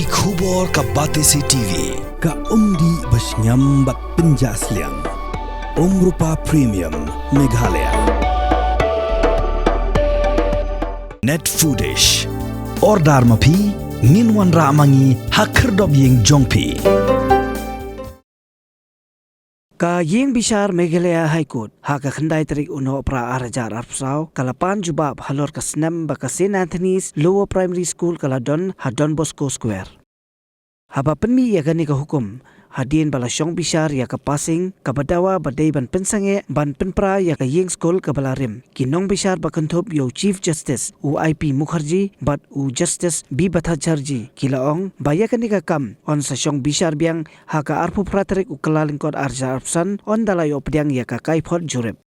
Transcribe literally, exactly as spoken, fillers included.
Ki khubor ka Batesi T V. Ka umdih ba shngiam bad pynjah sliang. Umrupa Premium Meghalaya. Net Foodish. Order ma phi, ngin wanrah ma ngi ha khyrdop ïing jong phi. Ka ïing bishar Meghalaya High Court ha ka khyndai tarik u Nohprah ar hajar arphew saw ka la pan jubab halor ka snem ba ka Saint Anthony's Lower Primary School ka la don ha Don Bosco Square. Haba pynmih ïa kane ka hukum, hadien ba la shong bishar ïa ka Passing, kaba dawa ba dei ban pynsangeh ban pynpra ïa ka ïing skul kaba la rim, ki nongbishar ba kynthup ïa u Chief Justice u I P Mukherjee bad u Justice B Bhattacharjee ki la ong ba ïa kane ka kam yn sa shong bishar biang ha ka arphew phra tarik u Kyllalyngkot ar hajar arphew san, ynda la ïoh pdiang ïa ka kaiphod jurip.